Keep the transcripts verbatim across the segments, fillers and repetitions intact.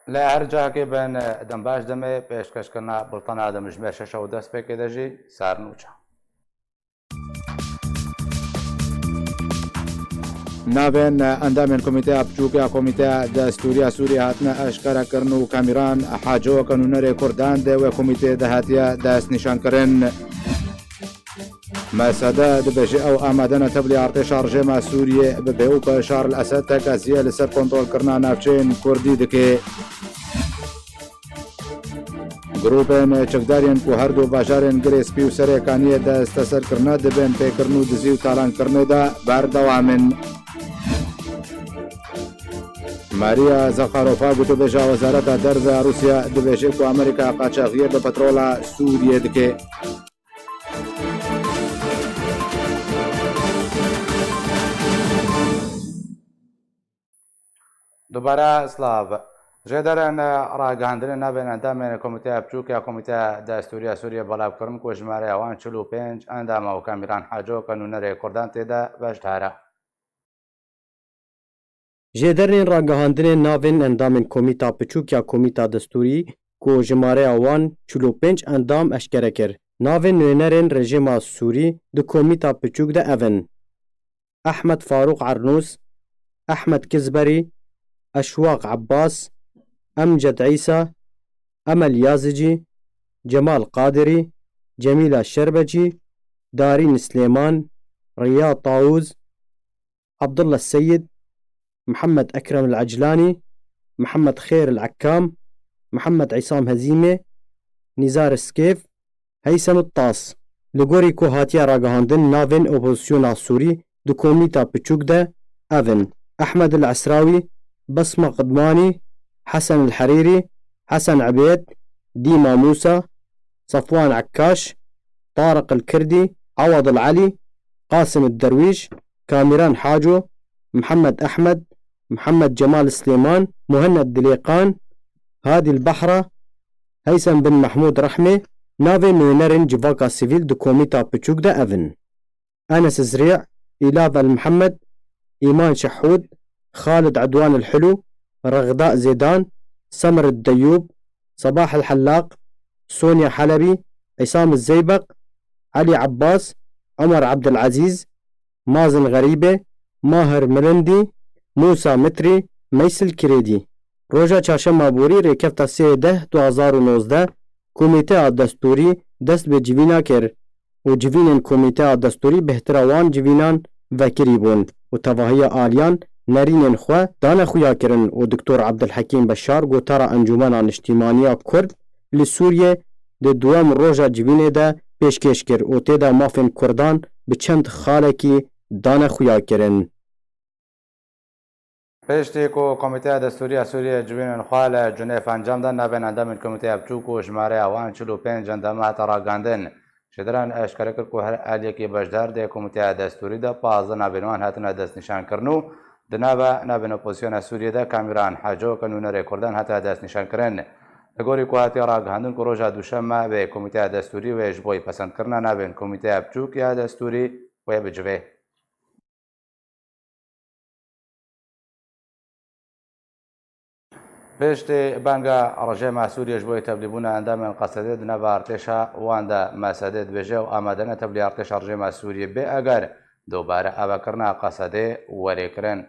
Li her cihekê bin, dem baş demê pêşkêşkirina bultena di mijmêr şeş û dest pêkê de jî sernûçe. Navên endamên Komîteya Piçûk ya Komîteya Destûrî ya Sûriyê hatine eşkerekirin û Kamîran Haco weke nûnerê Kurdan di wê komîteyê de hatiye destnîşankirin. Mesede dibêje ew amade ne tevlî artêşa rejêma Sûriyê bibe û Beşar el Esed tekeziye li ser kontrolkirina navçeyên Kurdî dike. Grûpên çekdariyên ku her du bajarên Girê Spî û Serê Kaniyê desteserkirine di bin pêkirin û dizî û talankirinê de berdewam in. Maria Zakharova gotûbêja Wezareta Derve ya Rûsya dibêje ku Amerîka qaçaxiyê bi petrola Sûriyê dike. Dubare silav. Jêderên ragihandinê navên endamên Komîteya Piçûk ya Komîteya Destûrî ya Sûriyê belav kirin ku jimareya wan çil û pênc endam e û Kamîran Haco ke nûnerê Kurdan tê de beşdar e. Jêderên ragihandinê navên endamên Komîta Piçûk ya Komîta Destûrî ku jimareya wan çil û pênc endam eşkere kir. Navên nûnerên rejîma Sûrî di Komîta Piçûk de ev in: Ehmed Farûq Ernûs, Ehmed Kizberî, Eşwaq Ebbas, Emced Îsa, Emel Yazicî, Cemal Qadirî, Cemîla Şerbecî, Darîn Silêman, Riya Tawûz, Abdullah Seyid, Mihemed Ekrem El Eclanî, Mihemed Xêr El Ekkam, Mihemed Îsam Hezîmê, Nîzar Skêf, Heysem El Tas. Li gorî ku hatiye ragihandin, navên opozisyona Sûrî di Komîta Piçûk de ev in: Ehmed El Esrawî, Besma Qidmanî, Hesen El Herîrî, Hesen Ebêd, Dîma Mûsa, Safwan Ekkaş, Tariq El Kirdî, Awad El Elî, Qasim El Derwîş, Kamîran Haco, Mihemed Ehmed, Mihemed Cemal Silêman, Muhenned Dilêqan, Hadî El Behra, Heysem bin Mehmûd Rehmê. Navên nûnerên civaka sivîl di Komîta Piçûk de ev in: Enes Zirî, Îlav El Mihemed, Îman Şehûd, Xalid Edwan El Hilû, Rexda Zêdan, Semir Deyûb, Sebah El Hellaq, Sonya Helebî, Îsam Zeybeq, Elî Ebbas, Omer Ebdilezîz, Mazin Xerîbe, Mahir Milindî, Mûsa Mitrî, Meysil Kirêdî. Roja çarşema borî, rêkefta sê deh du hazar û nozdeh, Komîteya Destûrî dest bi civîna kir û civînên Komîteya Destûrî bêhtira wan civînan vekirî bûn û tevahiya aliyan nerînên xwe dane xuyakirin û Doktor Ebdulhekîm Beşar, gotara Encûmena Niştîmaniya Kurd li Sûriyê, di duwem roja civînê de pêşkêş kir û tê de mafên Kurdan bi çend xalekî dane xuyakirin. Piştî ku Komîteya Destûrî ya Sûriyê civînên xwe li Cinêf encam da, navên endamên Komîteya Biçûk û jimareya wan çil û pênc endame hate ragihandin. Jêderan eşkere kir ku her aliyekî beşdar dê Komîteya Destûrî de pazdeh navên wan hatine destnîşankirin û di nava navên opozisyona Sûriyê de Kamîran Haco ke nûnerê Kurdan hate destnîşankirin. Li gorî ku hatiye ragihandin ku roja Duşeme wê Komîteya Destûrî wê ji bo yê pesendkirina navên Komîteya Biçûk ya Destûrî wê bicivê. Piştî banga rejêma Sûriyê ji bo tevlîbûna endamên Qesedê di nava artêşa wan de, Mesedê dibêje ew amade ne tevlî artêşa rejêma Sûriyê bê eger dubare avakirina Qesedê were kirin.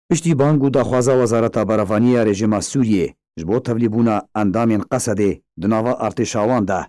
Piştî bang û daxwaza Wezareta Berevaniyê ya rejîma Sûriyê ji bo tevlîbûna endamên Qesedê di nava artêşa wan de,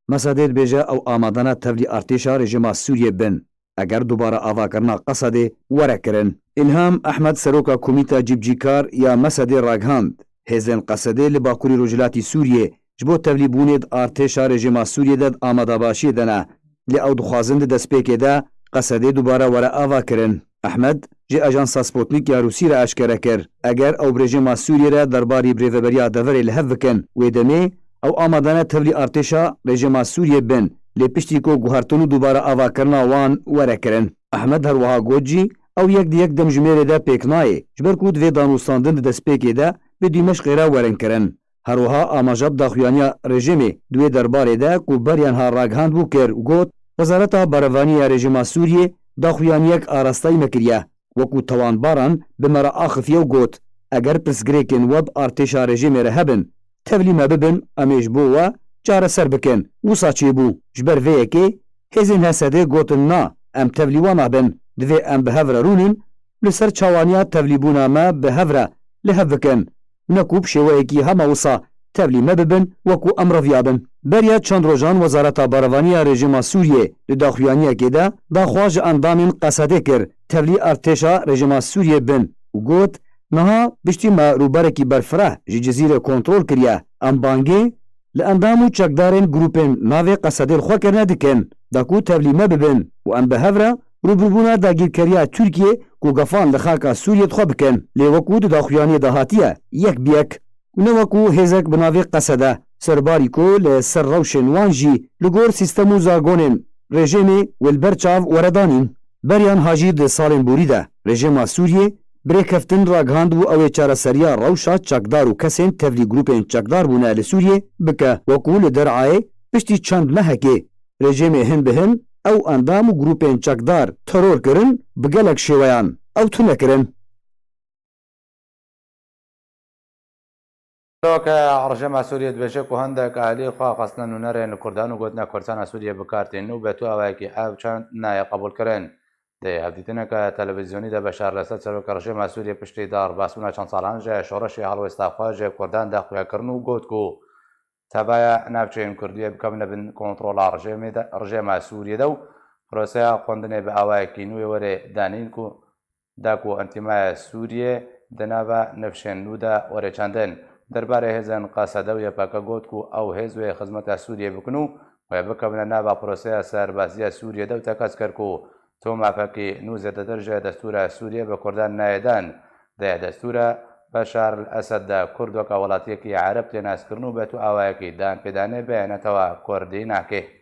Mesedê dibêje ew amade ne tevlî artêşa rejîma Sûriyê bin, eger dubare avakirina Qesedê were kirin. Îlham Ehmed, seroka Komîta Cîbicîkar ya Mesedê ragihand, hêzên Qesedê li bakurî rojhilatî Sûriyê ji bo tevlîbûnê di artêşa rejîma Sûriyê de di amadebaşiyê de ne, lê ew dixwazin di destpêkê de Qesedê dubare were avakirin. Ehmed ji ajansa Sputnik ya Rûsî re eşkere kir, eger ew bi rejîma Sûriyê re derbarî birêveberiya deverê li hev bikin, wê demê ew amade ne tevlî artêşa rejîma Sûriyê bin, lê piştî ku guhertin û dubare avakirina wan were kirin. Ehmed her wiha got jî, ew yek di yek demjimêrê de pêk nayê, ji ber ku divê danûstandin di destpêkê de bi Dîmeşqê re werin kirin. Her wiha amaja bi daxuyaniya rejîmê di wê derbarê de ku beriya niha ragihandbû kir û got, Wezareta Berevaniyê ya rejîma Sûriyê daxuyaniyek arastayî me kiriye, wekû tawanbaran bi me re axifiye û got, Eger pirsgirêkên we bi artêşa rejîmê re hebin, tevlî me bibin, em ê ji bo we çareser bikin. Wisa çêbû. Ji ber vê yekê hêzên H S D'ê gotin na, em tevlî we nabin. Divê em bi hev re rûnin, li ser çawaniya tevlîbûna me bi hev re li hev bikin. Ne ku bi şêweyekî hema wisa tevlî me bibin, wekû em reviyabin. Beriya çend rojan Wezareta Berevanî ya rejîma Sûriyê di daxuyaniyekê de daxwaz ji endamên Qesedê kir, tevlî artêşa rejîma Sûriyê bin û got, niha piştî me rûberekî berfireh ji Cizîrê kontrol kiriye. Em bangê li endam û çekdarên grûpên navê Qesedê li xwe kirine dikin, da ku tevlî me bibin û em bi hev re rûbirûbûna dagîrkeriya Tirkiyê ku gefan li xaka Sûriyê dixwe bikin, lê wekû di daxuyaniyê de hatiye, yek bi yek. Û ne wekû hêzek bi navê Qesede, serbarî ku li ser rewşên wan jî li gor sîstem û zagonên rejêmê wê li ber çav were danîn. Beriyan Hajî di salên borî de rejêma Sûriyê bi rêkeftin ragihand û ew ê çareseriya rewşa çekdar û kesên tevlî grûpên çekdar bûne li Sûriyê bike. Wekû li Der'ayê piştî çend mehekê rejêmê hin bi hin ew endam û grûpên çekdar teror kirin, bi gelek şêweyan ew tune kirin. Seroka Rejîma Sûriyê dibêje ku hindek alî xwe xwestine nûnerên Kurdan û gotine Kurdistana Sûriyê bi kar tînin û bi tu awayekî ev çend nayê qebûlkirin. Di hevdîtineke televîzyonî de Beşar el-Esed, seroka rejîma Sûriyê, piştî darbasbûna çend salan ji şoreşê helwesta xwe ji Kurdan de xuya kirin û got ku tevaya navçeyên Kurdiyê bikevine bin kontrola rejêmê de, rejêma Sûriyê de û proseya xwendinê bi awayekî nû yê were danîn ku da ku întîmaya Sûriyê di nava nifşên nû de were çandin. Derbarê hêzên Qesede û Y P G got ku ew hêz wê xizmeta Sûriyê bikin û wê bikevine nava proseya serbazî ya Sûriyê de û tekez kir ku tu mafekî nû zêdetir ji destûra Sûriyê bi Kurdan nayê dan. Di destûra Beşar el-Esed de Kurd weke welatiyekî Ereb tê naskirin û bi tu awayekî danpêdanê bi netewa Kurdî nake.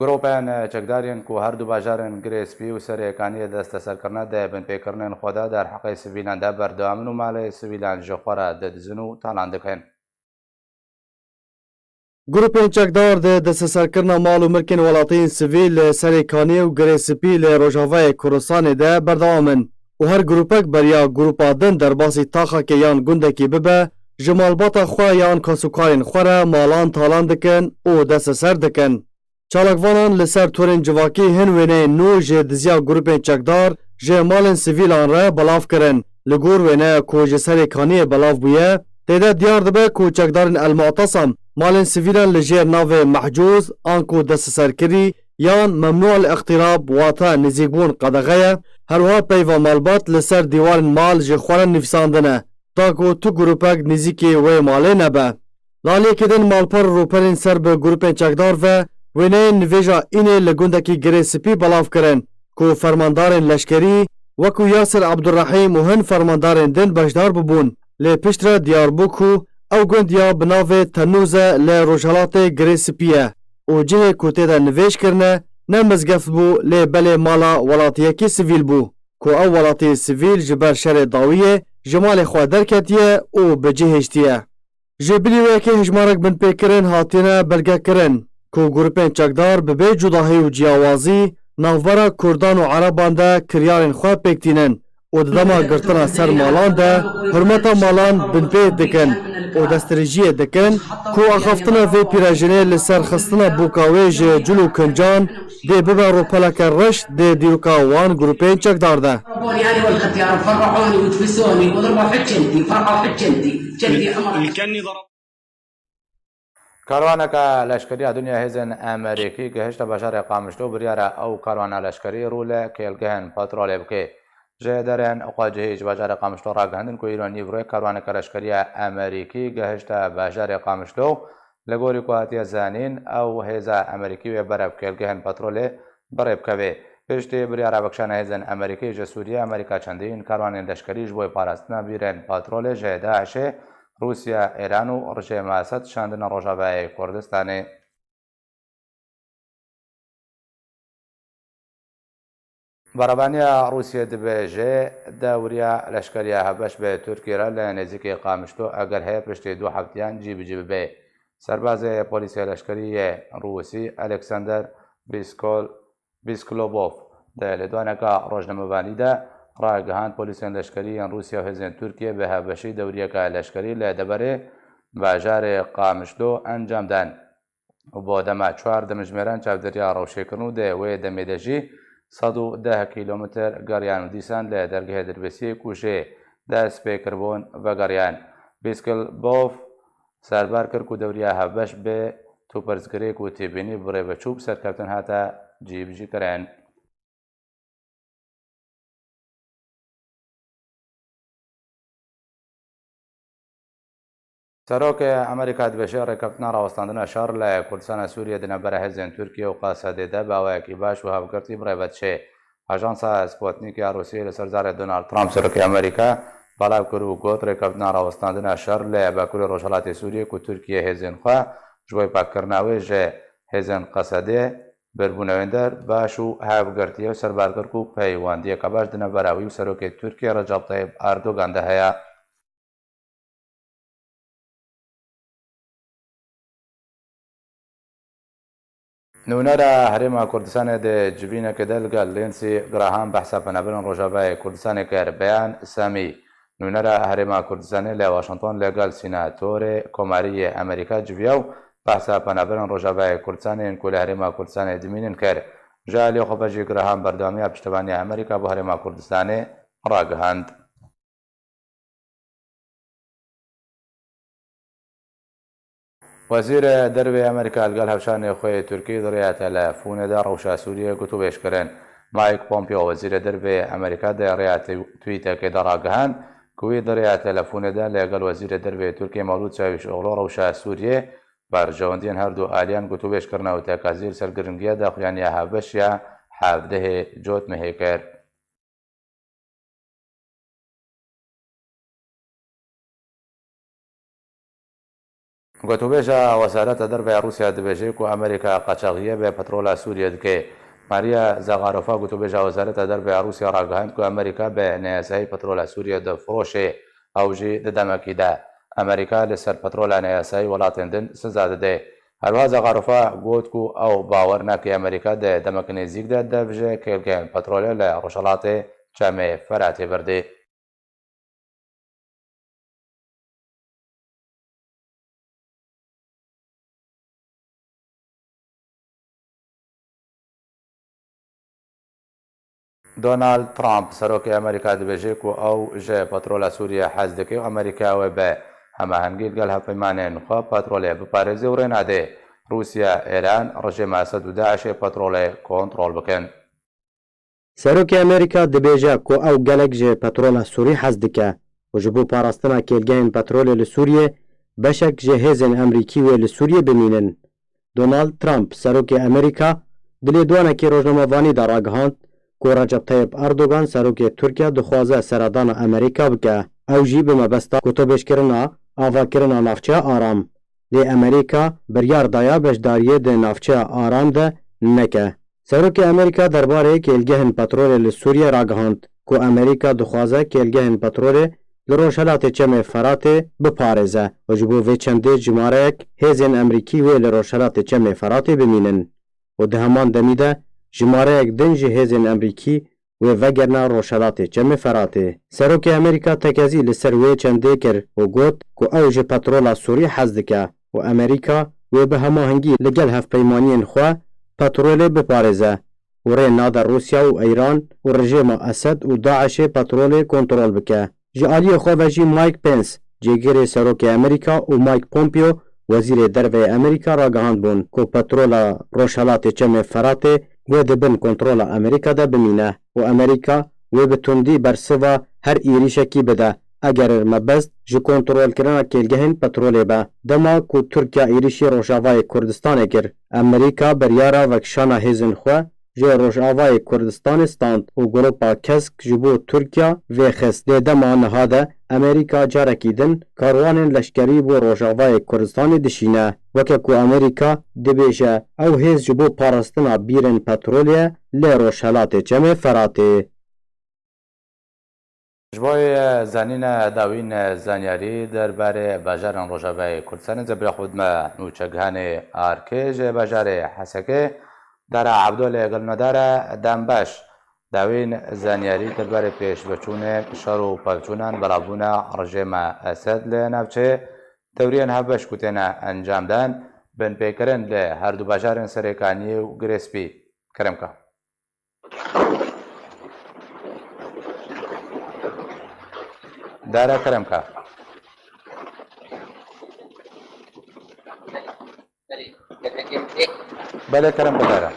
Grûpên çekdar yên ku her du bajarên Girê Spî û Serê Kaniyê desteserkirine di binpêkirinên xwe de derheqê sivîlan de berdewam in û malê sivîlan ji xwe re didizin û talan dikin. Grûpên çekdar di desteserkirina mal û milkên welatiyên sivîl li Serê Kaniyê û Girê Spî li Rojavayê Kurdistanê de berdewam in û her grûpek beriya grûpa din derbasî taxekê yan gundekî bibe, ji malbata xwe yan kasûkarên xwe re malan talan dikin û desteser dikin. Çalakvanan li ser torên civakî hin wêneyên nû ji diziya grûpên çekdar ji malên sivîlan re belav kirin. Li gor wêneya ku ji Serê Kaniyê belav bûye, tê de diyar dibe ku çekdarên El Mu'tesem malên sivîlan li jêr navê mehcûz, anku desteserkirî yan memnû el-îqtîrab, wate nêzîkbûn qedexe ye, herwiha peyva malbat li ser dîwarên mal ji xwe re nivîsandine, da ku tu grûpek nêzîkî wê malê nebe. Li aliyekê din malper û rûperên ser bi grûpên çekdar ve wêneyên nivêja Înê li gundekî Girê Spî belav kirin ku fermandarên leşkerî wekû Yasir Ebdurrehîm û hin fermandarên din beşdar bibûn. Lê piştre diyar bû ku ew gund ya bi navê Tenûz e li rojhelatê Girê Spî ye û cihê ku tê de nivêj kirine ne mizgeft bû lê belê mala welatiyekî sivîl bû ku ew welatiyê sivîl ji ber şerê dawiyê ji malê xwe derketiye û bi cih hiştiye. Ji bilî wê yekê hejmarek binpêkirin hatine belgekirin ku grûpên çekdar bi bê cudahî û ciyawazî navbera Kurdan û Ereban de kiryarên xwe pêk tînin û di dema girtina ser malan de hurmeta malan binpê dikin û destdirêjiyê dikin ku axaftina vê pîrejinê li ser xistina bûka wê ji cil û kincan dê bibe rûpeleke reş dê dîroka wan grûpên çekdar de. ضربوني أنا والختيار وفرحوني وتفسوني وضربوا حجنتي وفرحوا حجنتي. جدي عمر. Karwaneke leşkerî ya dinya hêzên Amerîkî gihişte bajarê Qamişlo, biryara ew karwana leşkerî rû li kêlgehên petrolê bike. Ji derên xwecihî ji bajarê Qamişlo ragihandin ku îro nîvroyê karwaneke leşkerî ya Amerîkî gihişte bajarê Qamişlo. Li gorî ku hatiye zanîn, ew hêza Amerîkî wê berev kêlgehên petrolê bi rê bikeve. Piştî biryara vekişana hêzên Amerîkî ji Sûriyê, Amerîka çendîn karwanên leşkerî ji bo parastina bîrên petrolê ji DAIŞê, Rûsya, Îran û rejîma Esed şandine Rojavayê Kurdistanê. Berevaniya Rûsiyê dibêje, dewriya leşkeriya hevbeş bi Tirkiyê re li nêzîkî Qamişlo eger heye piştî du heftiyan cî bi cî bibe. Serbazê polîsê leşkerî yê Rûsî Alexander Bîskol-, Bîsklobov di lêdwaneka rojnamevanî de ragihand, polîsên leşkerî yên Rûsya û hêzên Tirkiyê bi hevbeşî dewriyeke leşkerî li deverê bajarê Qamişlo encam dan. Û bo dema çar dimijmêren çavdêriya rewşê kirin û di wê demê de jî sed û deh kîlometr geriyan û dîsan li dergehê Dirbêsiyê ku jê dest pê kiribûn vegeriyan. Bîskilbov serbar kir ku dewriya hevbeş bi tûpirsgirêk û têbînî bi rêveçû bi serkeftin hate cîbicîkirin. Serokê Amerîka dibêje, rêkeftina rawestandina şer li Kurdistana Sûriyê di navbera hêzên Tirkiye û Qesedê de bi awayekî baş û hevgirtî bi rê ve diçe. Ajansa Sputnik ya Rûsiyê li ser zarê Donald Trump, serokê Amerîka, belav kir û got, rêkeftina rawestandina şer li Bakurê Rojhelatê Sûriyê ku Tirkiye hêzên xwe ji bo pêkirina wê ji hêzên Qesedê birbûne wênder baş û hevgirtiye û serbar kir ku peywendiyeke baş di navbera wî û serokê Tirkiyê Recep Tayyip Erdogan de heye. Nûnera Herêma Kurdistanê di civînekê de li gel Lindsey Graham behsa penaberên Rojavayê Kurdistanê kir. Beyan Samî, nûnera Herêma Kurdistanê li Washington li gel sînatorê Komarî yê Amerîka civiya û behsa penaberên Rojavayê Kurdistanê yên ku li Herêma Kurdistanê dimînin kir. Ji aliyê xwe ve jî Graham berdewamiya piştevaniya Amerîka bo Herêma Kurdistanê ragihand. Wezîrê Dervê Amerîka li gel hevşanê xwe yê Tirkî di rêya telefonê de rewşa Sûriyê gotûbêj kirin. Mike Pompeo, Wezîrê Dervê Amerîka, di rêya tw-, twîtekê de ragihand ku wî di rêya telefonê de li gel Wezîrê Dervê Tirkiyê Mevlût Çavîşoglu rewşa Sûriyê, berjewendiyên her du aliyan gotûbêj kirine û tekazî li ser giringiya daxuyaniya hevbeş ya hevdehê Cotmehê kir. Gotûbêja Wezareta Derve ya Rûsya dibêje ku Amerîka qaçaxiyê bi petrola Sûriyê dike. Maria Zagarofa, gotûbêja Wezareta Derve ya Rûsya, ragihand ku Amerîka bi neyasayî petrola Sûriyê difiroşe, ew jî di demekî de. Amerîka li ser petrola neyasayî welatên din siza dide. Herwiha Zagarofa got ku ew bawer nake Amerîka di demeke nêzîk de dev ji kêlgehên petrolê li rojhelatê Çemê Feratê birdê. Donald Trump, serokê Amerîka, dibêje ku ew ji petrola Sûriyê hez dike û Amerîka wê bi hemahengî li gel hevpeymanên xwe petrolê biparêze û rê nade Rûsya, Îran, rejîma Esed û DAIŞê petrolê kontrol bikin. Serokê Amerîka dibêje ku ew gelek ji petrola Sûrî hez dike û ji bo parastina kêlgehên petrolê li Sûriyê beşek ji hêzên Amerîkî wê li Sûriyê bimînin. Donald Trump, serokê Amerîka, di lêdwanekî rojnamevanî de ragihand ku Recep Tayyip Erdogan, serokê Tirkiye, dixwaze seredana Amerîka bike. Ew jî bi mebesta gotûbêjkirina avakirina navçeya aram. Lê Amerîka biryar daye beşdariyê di navçeya aram de neke. Serokê Amerîka derbarê kêlgehên petrolê li Sûriyê ragihand ku Amerîka dixwaze kêlgehên petrolê li rojhelatê Çemê Feratê biparêze û ji bo vê çendê jimareyek hêzên Amerîkî wê li rojhelatê Çemê Feratê bimînin û di heman demî de jimareyek din ji hêzên Amerîkî wê vegerine rojhelatê Çemê Feratê. Serokê Amerîka tekezî li ser wê çendê kir û got ku ew ji petrola Sûrî hez dike û Amerîka wê bi hemahengî li gel hevpeymaniyên xwe petrolê biparêze û rê nade Rûsya û Îran û rejêma Esed û DAIŞê petrolê kontrol bike. Ji aliyê xwe ve jî Mike Pence, cêgirê serokê Amerîka, û Mike Pompeo, wezîrê derve yê Amerîka, ragihandbûn ku petrola rojhelatê Çemê Feratê wê di bin kontrola Amerîka de bimîne û Amerîka wê bi tundî bersiva her êrîşekî bide, eger mebest ji kontrolkirina kêlgehên petrolê be. Dema ku Tirkiye êrîşî Rojavayê Kurdistanê kir, Amerîka biryara vekişana hêzên xwe ji Rojavayê Kurdistanê stand û Grupa Kesk ji bo Tirkiye vêxist. Lê dema niha de Amerîka carekî din karwanên leşkerî bo Rojavayê Kurdistanê dişîne. Weke ku Amerîka dibêje, ew hêz ji bo parastina bîrên petrolê ye li Rojhelatê Çemê Feratê. Ji bo yê zanîne dawîn zanyarî derbarê bajarên Rojavayê Kurdistanê, ez ê bi xwe bidime nûçegihanê Arkê ji bajarê Hesekê. Dara Ebdo li gel nodara Dembeş dawîn zanyarî derbarê pêşveçûnê şer û pevçûnan belavbûna rejêma Esed li navçeyê dewriyên hevbeş ku têne encamdan binpêkirin li her du bajarên Serêkaniyê û Girêspî. Kerem ka. Dara kerem ka. Belê, kerem ka dara.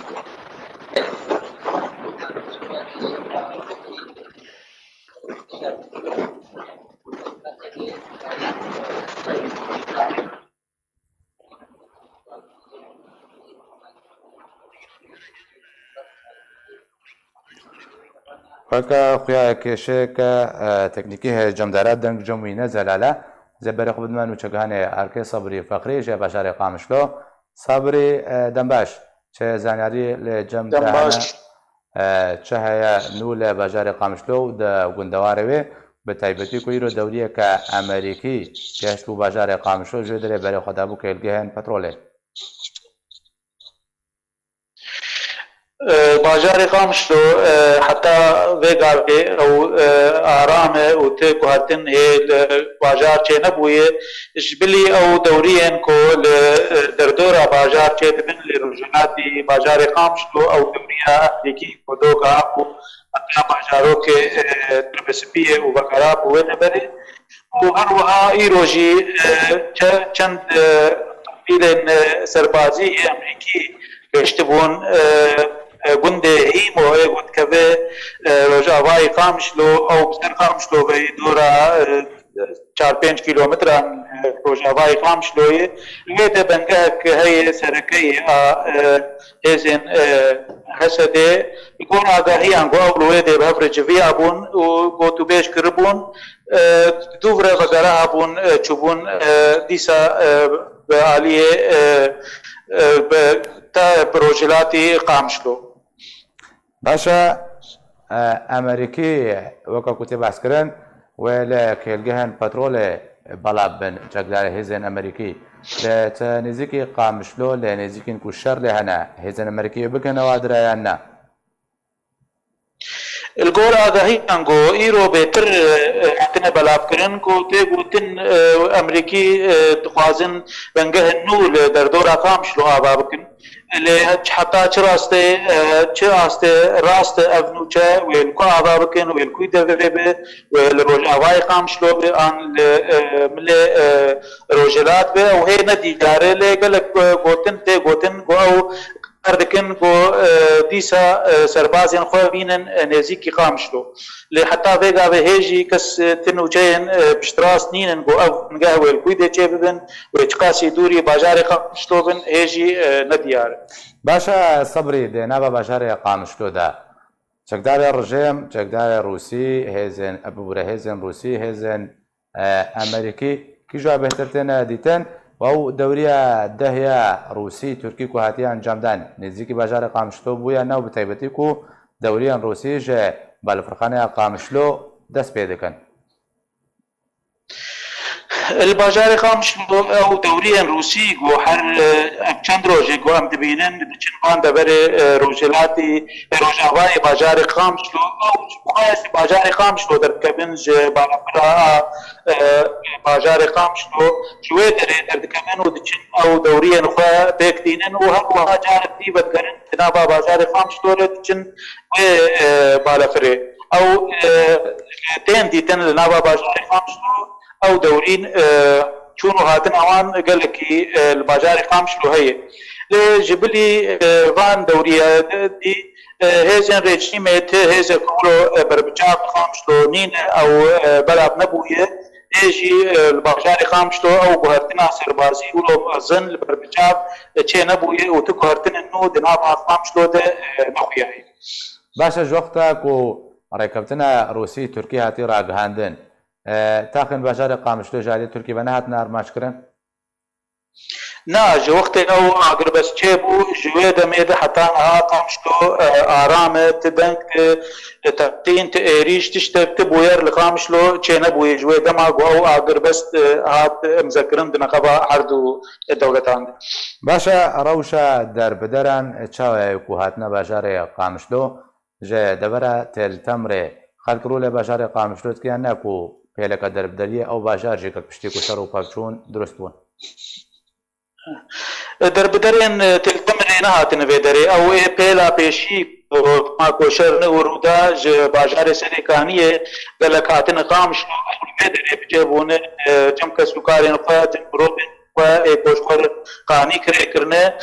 Weke xuya kêşeyeke, e, teknîkî heye, cem dere deng cem wî ne zelal e. Zê berê xwe bidime nûçegihanê Erkê Sabrî Feqrî ji bajarê Qamişlo. Sabrî, e, dembaş, çi zanyarî li cem te hene? Dembaş. E, çi heye nû li bajarê Qamişlo û di gundewarê wê, bi taybetî ku îro dewriyeke Amerîkî geşt bû bajarê Qamişlo, ji wê derê berê xwe dabû kêlgehên petrolê. E, bajarê Qamişlo, e, heta vê gavê ew, e, aram e û tê guhertin hê li bajar çênebûye. Ji bilî ew dewriyên ku li, e, derdora bajar çêdibin, li rojhilatî bajarê Qamişlo ew dewriya Amerîkî ku doga bû heta bajarokê, e, Tirbespiyê û vegera bû wê deverê. Û her wiha îro jî, e, çe-, çend, e, topîlên, e, serbazî yê Amerîkî gihiştibûn, e, e, gundê Hîmo yê ku dikeve, e, rojavayê Qamişlo, ew bi ser Qamişlo ve dora, e, çar pênc kîlometran, e, rojavayê Qamişloyê. Wê de bengehek heye sereke yê a, e, hêzên, e, Hesedê. Li gor agahiyan ku ew li wê dê bi hev re civiya bûn û gotûbêj kiribûn, e, dûvre vegera hebûn, e, çûbûn, e, dîsa, e, bi aliyê, e, e, bi te bi rojhilatî Qamişlo. Baş e, e, Amerîkî, weke ku tê behs kirin, wê li kêlgehên petrolê belav bin, çekdarê hêzên Amerîkî. Li te nêzîkî Qamişlo, li nêzîkên ku şer lê hene, hêzên Amerîkî wê bikin ewa dira yan ne? Li gor agahiyan ku îro bêtir, e, hatine belavkirin, ku tê gotin, e, Amerîkî, e, dixwazin bingehên nû li derdora Qamişlo ava bikin. Lê heta çi rastê, e, çi astê rast e ev nûçe, wê li ku ava bikin, wê li ku devê be, wê li rojavayê Qamişlo be, an li, e, milê, e, rojhilat be, ew hê ne diyar e. Lê gelek, e, gotin tê gotin ku ew kar dikin ku, e, dîsa, e, serbazên xwe bînin, e, nêzîkî Qamişlo. Lê heta vê gavê hê jî kes, e, ti nûçeyên, e, piştrast nînin ku ev bingeh wê li ku dê çêbibin, wê çiqasî dûrî bajarê Qamişlo bin, hê jî, e, ne diyar e. Baş e, Sebrî, di nava bajarê Qamişlo de çekdarê rejîm, çekdarê Rûsî, hêzên, bibûre hêzên Rûsî, hêzên e, Amerîkî kîja bêhtir têne dîtin û ew dewriya deh ya Rûsî, Tirkî ku hatiye encamdan nêzîkî bajarê Qamişlo bûye ne û bi taybetî ku dewriyên Rûsî ji balafirxaneya Qamişlo dest pê dikin. Li bajarê Qamişlo ew dewriyên Rûsî ku her, e, ev çend rojê ku em dibînin diçin van deverê, e, rojhilatî, e, rojavayê bajarê Qamişlo, ew ji xwe ji bajarê Qamişlo derdikevin, ji balafira a, e, bajarê Qamişlo ji wê derê derdikevin û diçin ew dewriyên xwe pêk tînin û her wiha carek dî vedigerin di nava bajarê Qamişlo re diçin wê, e, balafirê. Ew, e, tên dîtin li nava bajarê Qamişlo, ew dewrîn, e, çûn û hatina wan gelekî, e, li bajarê Qamişlo heye. Lê ji bilî, e, van dewriya dî, e, hêzên rejîmê ti hêzek wilo, e, berbiçav li Qamişlo nîne, ew, e, belav nebûye. Hê jî, e, li bajarê Qamişlo ew guhertina serbazî wilo mezin li berbiçav, e, çê nebûye û tu guhertinên nû di nava Qamişlo de, e, nexuyaye. Baş e, ji wexta ku rêkeftina Rûsî-Tirkî hatî ragihandin, e, taxên bajarê Qamişlo ji aliyê Tirkî ve nehatine armanckirin? Na, ji wextê ew agirbest çêbû, ji wê demê de heta niha Qamişlo, e, aram e, ti deng, ti, ti teqîn, ti êrîş, tiştek, ti bûyer li Qamişlo çênebûye ji wê dema ku ew agirbest, e, hat imzekirin di nexeba her du dewletan de. Baş e, rewşa derbideran çawa ye ku hatine bajarê Qamişlo? Ji devera Til Temrê xelk rû li bajarê Qamişlo dikin, ne ku pêleke derbideriyê ew bajar jî kek piştî ku şer û pevçûn dirust bûn? Derbiderên Til Temrê nehatine vê derê. Ew ê pêla pêşî, ma ku şer ne û rû da ji bajarê Serêkaniyê gelek hatine Qamişlo, ew li vê derê bi cih bûne, cem kesûkarên xwe, cem mirovên xwe ê ku ji xwe re qanî kirê kirine.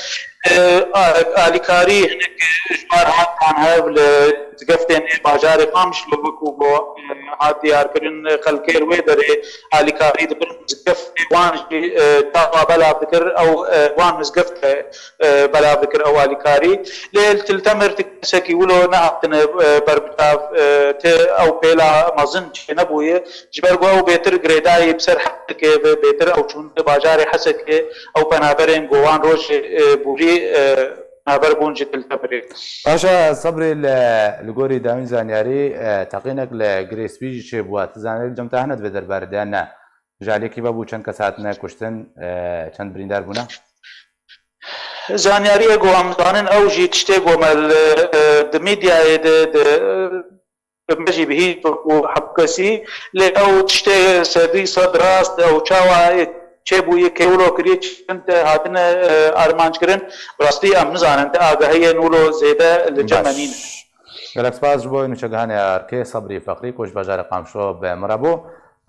E, a-, alîkarî hinek ji bar hat dan hev li mizgeftên ê bajarê Qamişlo, wekû ku, e, hat diyarkirin, xelkê li wê derê alîkarî dikirin, mizgeftê wan jî, e, çawa belav dikir, ew, e, wan mizgeft, e, e, belav dikir ew alîkarî. Lê li Til Temir ti kesekî wilo nehatine, e, berbiçav, e, ti ew pêla mezin çênebûye. Ji ber ku ew bêtir girêdayî bi ser Hesekê ve, bêtir ew çûn di bajarê Hesekê, ew penaberên ku wan rojê, e, borî, e, penaber bûn ji Til Temirê. Paşa Sebrî li, li gorî dawîn zanyarî, e, teqînek li Girê Spî jî çêbû. Ti zanyarî li cem te hene di vê derbarê de yan ne? Ji aliyekî ve bû çend kes hatine kuştin, e, çend birîndar bûne? Zanyariyê ku em zanin ew jî tiştê ku me li, e, di medyayê de, di, e, me jî bihîst wekû hevkesî, lê ew tiştê sedî sed rast, ew çawa çêbûye, kê wilo kiriye, çend hatine, e, armanc kirin, bi rastî em nizanin, ti agahiyên wilo zêde li cem me nîne. Gelek spas ji bo nûçegihanê Arkê Sebrî Feqrî ku ji bajarê Qamişlo bi min re bû.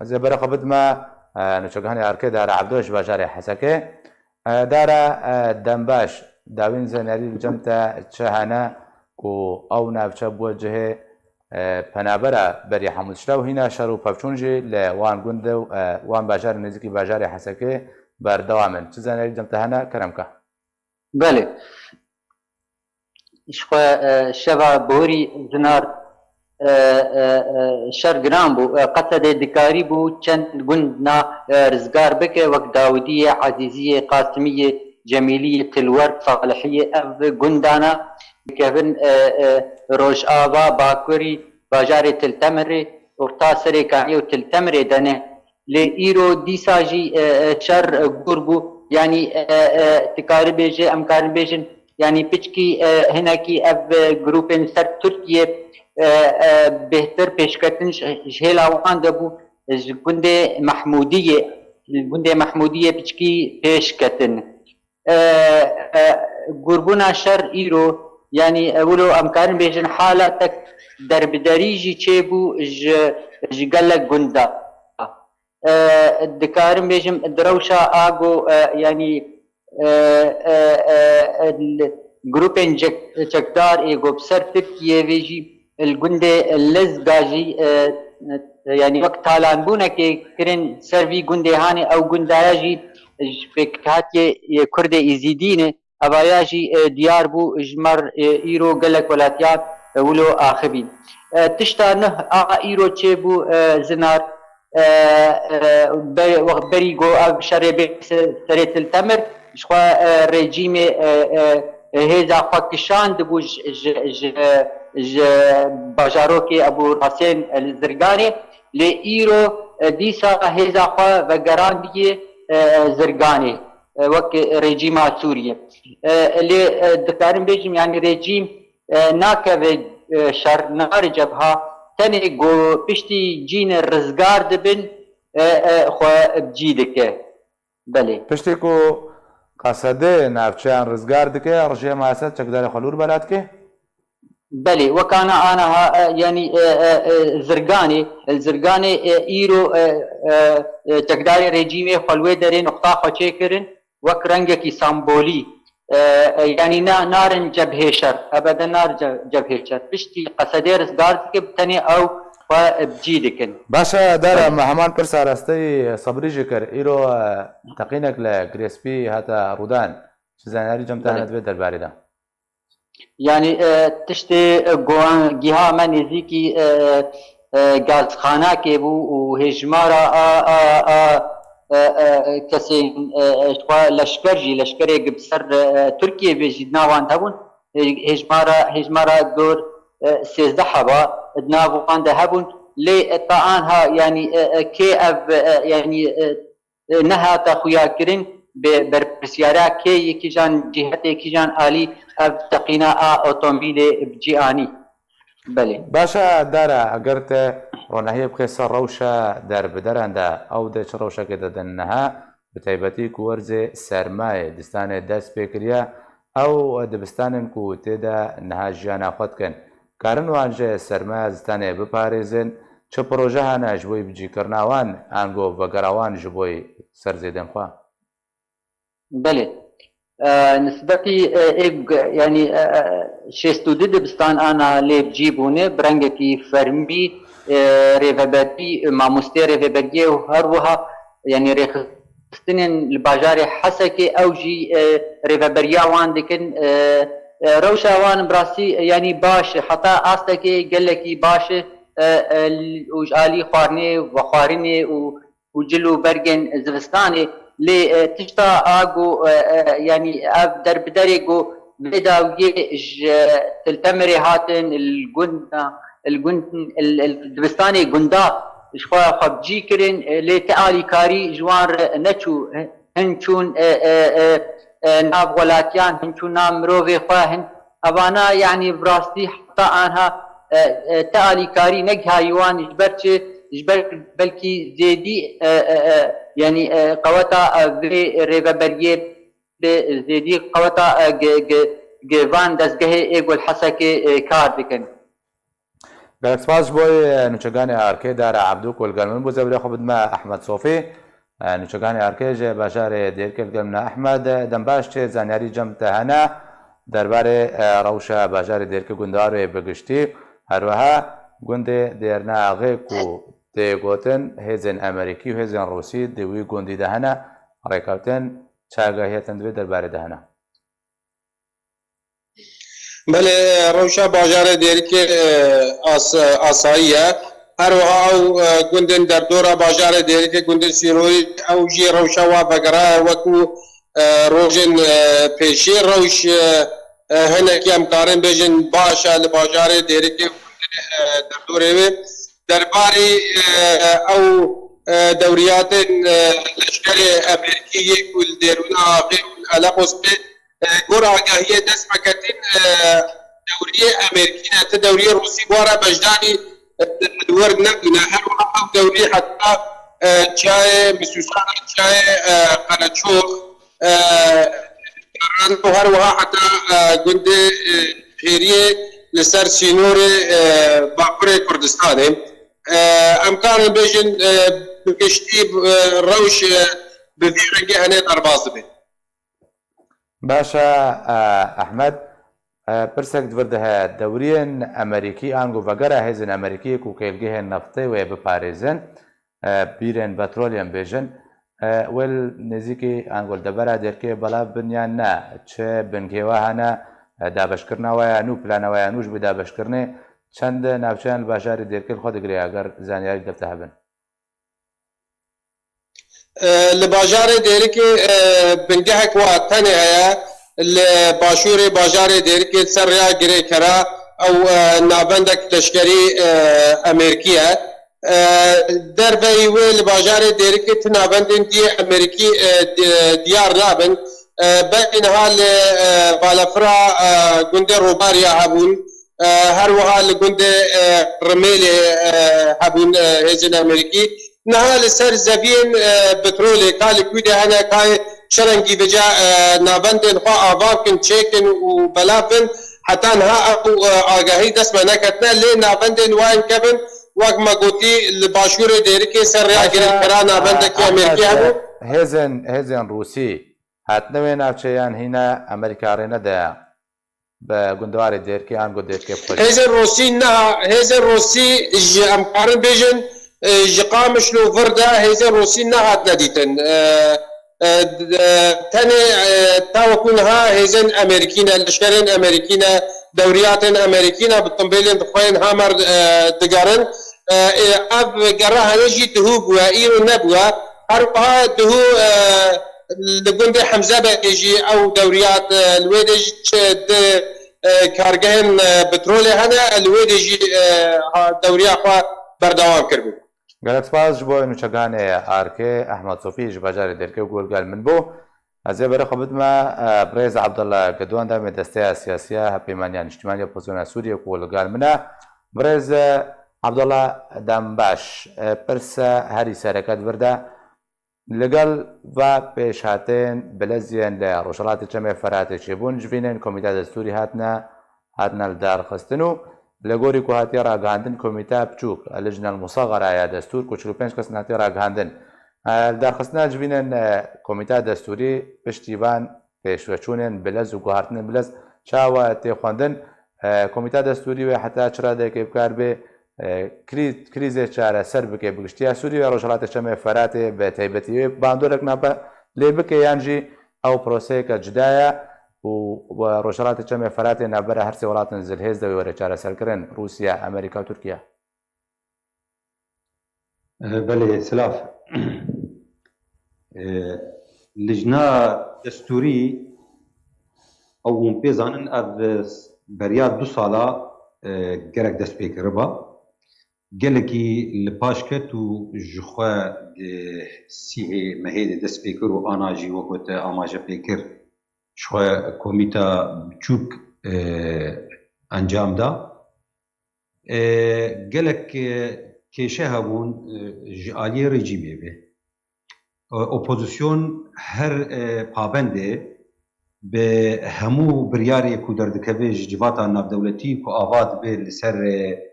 Ez ê berê xwe bidime, e, nûçegihanê Arkê Dara Ebdo ji bajarê Hesekê. E, Dara, e, dembaş, dawîn zanyarî li cem te çi hene ku ew navçe bûye cihê, e, penabera berî hemû tişta û hîna şer û pevçûn jî li wan gund û, e, wan bajarên nêzîkî bajarê Hesekê berdewam in. Çi zanyarî li cem te hene, kerem ke? Belê. Ji xwe, e, şeva borî zinar, e, e, e, şer giran bû. E, Qesedê dikarîbû çend gund na, e, rizgar bike, wek Dawidiyê, Ezîziyê, Qasimiyê, Cemîliyê, Tilwerd, Salihiyê. Ev gundana dikevin, e, e, rojava, bakurî, bajarê Til Temirê, orta Serêkaniyê û Til Temirê de ne. Lê îro dîsa jî, e, e, şer, e, gûr bû. Yanî, e, e, tu karî bêje, em karin bêjin, yanî piçkî, e, hinekî ev, e, grûpên ser Tirkiye, e, e, bêhtir pêşketin ji, ji hêla wan de bû, ji gundê Mehmûdiyê, gundê Mehmûdiyê piçkî pêş ketin. E, e, Gûrbûna şer îro, yanî, e, wilo em karin bêjin halatek derbiderî jî çêbû ji, ji gelek gunda. E, dikarim bêjim, di rewşa a go, e, yanî, e, e, e, e, li grûpên cek-, çekdar ê go bi ser Tirkiyê vê jî li gundê Lezga jî, e, e, yanî wek talanbûnekê kirin ser vî gundê hanê, ew gundaya jî ji pêkhatiyê yê Kurdê Êzîdî ne. Evaya jî, e, diyar bû, ji me re, e, îro gelek welatiyan, e, wilo axivîn. E, tişta nuh a îro çêbû, e, zinar, e, e, be-, wext berî go ev şerê bê se-, serê Til Temir, ji xwe, e, rejîmê, e, e, hêza xwe kişandibû ji, ji, ji, ji bajarokê Ebû Rasên, e, li Zirganê, lê îro, e, dîsa hêza xwe vegerandiye, e, Zirganê, e, wek rejîma Sûriyê. E, lê, e, dikarim bêjim, yanî rejîm, e, nakeve, e, şer, nare cebha, tenê go piştî cînê rizgar dibin, e, e, xwe bi cî dike. Belê. Piştî ku Qesedê navçeyan rizgar dike, rejîma Esed çekdarê xwe lûr bela dike? Belê, wekana anaha, e, yanî, e, e, e, Zirganê, e, Zirganê, e, îro, e, e, e, çekdarê rejîmê xwe li wê derê nuqta xwe çêkirin, wek rengekî sembolî, e, e, yanî na-, narin cebhê şer, ebede narin ce-, cebhê şer. Piştî Qesedê rizgar dike, bi tenê ew xwe, e, bi cî dikin. Baş e, Dara, me heman pirsa rasteyî Sebrî jî kir. Îro, e, teqînek li Girê Spî hate rûdan. Çi zanyarî cem te hene di vê derbarê de? Yanî, e, tiştê, e, go-, giha me nêzîkî, e, e, gazxanakê bû û hêjmara a, a, a, e, e, kesên, e, e, xwe leşker jî, leşkerê bi ser, e, e, Tirkiyê vê jî di nav wan de hebûn. Hê-, hêjmara, hêjmara dor, e, sêzdeh heba di nav wan de hebûn. Lê, e, ta anha, yanî, e, e, kê ev, e, yanî, e, e, nehate xuyakirin, bi berpirsiyara kê yê kîjan cîhetê, kîjan alî ev teqîna a otomobîlê bi cî anî. Belê. Baş e, Dara, eger te ronahiyê bixê ser rewşa derbideran de, ew dê çi rewşekê de din niha, bi taybetî ku werzê sermayê distanê dest pê kiriye, ew dibistanên ku tê de niha jiyana xwe dikin, karin wan ji sermaya zistanê biparêzin, çi proje hene ji bo bicîkirina wan, ango vegera wan ji bo ser zêdên xwe? Belê. E, nisbetî, e, ê, yanî, e, e, şêst û du dibistan ana lê bi cî bûne, bi rengekî fermî, e, rêveberî, e, mamostê rêveberiyê û her wiha, yanî rêxistinên li bajarê Hesekê ew jî, e, rêveberiya wan dikin. E, e, rewşa wan bi rastî, e, yanî baş e, heta astekê gelekî baş e, e, e, û ji alî xwarinê, vexwarinê û û cil û bergên zivistanê. Lê, e, tişta a ku, e, e, yanî ev derbiderê ku vê dawiyê ji Til Temirê hatin, li gund, li gund, li, li dibistanê gunda ji xwe xwe bi cî kirin, e, lê ti alîkarî ji wan re neçû. Hin çûn, e, e, e, e, nav welatiyan, hin çûn nav mirovê xwe, hin Evana, yanî bi rastî heta anha, e, e, ti alîkarî negihayî wan, ji ber çi? Ji ber belkî zêdî, e, e, e, yanî, e, qeweta, e, vê rêveberiyê bi zêdî qeweta, e, gi-, gi-, gi van dezgehê ê ku li Hesekê, e, kar dikin. Gelek spas ji bo, e, nûçeganê arkê Dara Ebdû ku li gel min bû. Zevirê xwe bidime Ehmed Sofî. E, nûçeganê arkê ji bajarê Dêrikê li gel min e. Ehmed, e, dem baş, çi zanyarî cem te hene derbarê, e, rewşa bajarê Dêrikê, Gundarê bi giştî, her wiha gundê Dêrnaxê ku tê gotin hêzên Amerîkî û hêzên Rûsî di wî gundî de hene, rêkewtin, çi agahiya te di vê derbarê de hene? Belê, rewşa bajarê Dêrikê, e, as-, asayî ye. Her wiha ew, e, gundên derdora bajarê Dêrikê, gundên sînorî, ew jî rewşa wa vegera ye, wekû, e, rojên, e, pêşî. Rewş, e, e, hinekî em karin bêjin baş e li bajarê Dêrikê û gundên, e, derdorê wê. Derbarê, e, ew, e, dewriyatên, e, leşkerê Amerîkî yê ku li Dêrûna Axê û li Eleqosê, e, gor agahiyê dest me ketin, e, dewriyê Amerîkî ne, ti dewriyê Rûsî wara beşdanî, e, li wir nebûne. Her wiha ew dewrî heta, e, çiyayê Misûsar, çiyayê, e, Qereçox, e, û her wiha heta, e, gundê, e, Xêriyê li ser sînorê, e, Bakurê Kurdistanê. E, em karin bêjin, e, bi giştî, e, rewş, e, bi vî rengê hene derbas dibe. Baş e, e, Ehmed, e, pirsek di vir de heye, dewriyên Amerîkî ango vegera hêzên Amerîkî ku kêlgehên neftê wê biparêzin, e, bîrên petrolê em bêjin, e, wê li nêzîkî ango li devera Dêrikê belav bin yan ne, çi bingehê we hene, e, dabeşkirina we ya nû, plana we ya nû ji bo dabeşkirinê, çend navçeyan li bajarê Dêrikê li xwe digire, eger zanyarî li dev te hebin? E, li bajarê Dêrikê, e, bingehek wa tenê heye, li başûrê bajarê Dêrikê ser rêya Girêkera, ew, e, navendek leşkerî, e, Amerîkî ye. E, derveyî wê li bajarê Dêrikê ti navendên diyê Amerîkî, e, di-, diyar nabin. E, belkî niha li, e, balafira, e, gundê Robarya hebûn. E, her wiha li gundê, e, Rimêlê, e, hebûn, e, hêzên Amerîkî. Niha li ser zeviyên, e, petrolê ka li kû de hene, ka çi rengî vêca, e, navendên xwe ava bikin, çêkin û belav bin, heta niha ew, e, agahî dest me neketine, lê navendên wan kevin, wek me gotî, li başûrê Dêrikê ser rêya Girêkera navendekî Amerîkî hebû. Hêzên, hêzên Rûsî hatine wê navçeyan hîna Amerîka rê nedaye bi gundewarê Dêrikê, ango Dêrikê bi xwe jî. Hêzên Rûsî niha, hêzên Rûsî ji, em karin bêjin, e, ji Qamişlo vir de hêzên Rûsî nehatine dîtin. E, e, d-, e, tenê, e, ta wekû niha hêzên Amerîkî ne, leşkerên Amerîkî ne, dewriyatên Amerîkî ne, bi tumbêlên xwe yên Hammer, e, digerin. E, e, ev gera hene jî duhû bûye, îro nebûye. Her wiha duhû, e, li gundê Hemze Bekê jî ew dewriyat, e, li wê de jî çi di, e, kargehên, e, petrolê hene, e, li wê de jî, e, ha, dewriya xwe berdewam kiribû. Gelek spas ji bo nûçeganê Arkê, Ehmed Sofî ji bajarê Dêrkê ku li gel min bû. Ez ê berê xwe bidime, e, birêz Abdullah Gidwan, demê desteya siyasiya Hevpeymaniya Niştimaniya Opozîsyona Sûriyê ku li gel min e. Birêz, e, Abdullah, dem baş. E, pirse herî sereke di vir de, li gel va pêşhatên bileziyên li Rojhilatê Çemê Feratê çêbûn, civînên Komîta Destûrî hatine, hatine li dar xistin û li gorî ku hatiye ragihandin, Komîta Biçûk, Lijnel Musagara ya Destûr, ku çil û pênc kes hatiye ragihandin. E, li darxistina civînên, e, Komîta Destûrî piştî van pêşveçûnên bilez û guhartinên bilez çawa tê xwendin? E, Komîta Destûrî wê heta çi radeyekê bi kar bê, e, krî-, krîzê çareser bike bi giştiya Sûriyê û Rojhilatê Çemê Feratê bi taybetî wê bandorek nape lê bike yan jî ew proseyeke cuda ye û we Rojhilatê Çemê Feratê navbera her sê welatên zilhêz de wê were çareserkirin, Rûsya, Amerîka û Tirkiye? Eh, belê, silav. Eh, Lijna Destûrî, ew hûn pê zanin, ev beriya du sala, eh, gerek dest pê kiriba. Gelekî li paş ket û ji xwe di sîhê mehê de dest pê kir û ana jî wek te amaje pê kir, ji xwe komîta biçûk, eh, encam da. E, gelek, e, kêşe hebûn, e, ji aliyê rejîmê ve. E, opozîsyon her, e, pabendê bi hemû biryarê ku derdikeve ji civata navdewletî ku ava dibe li ser, e,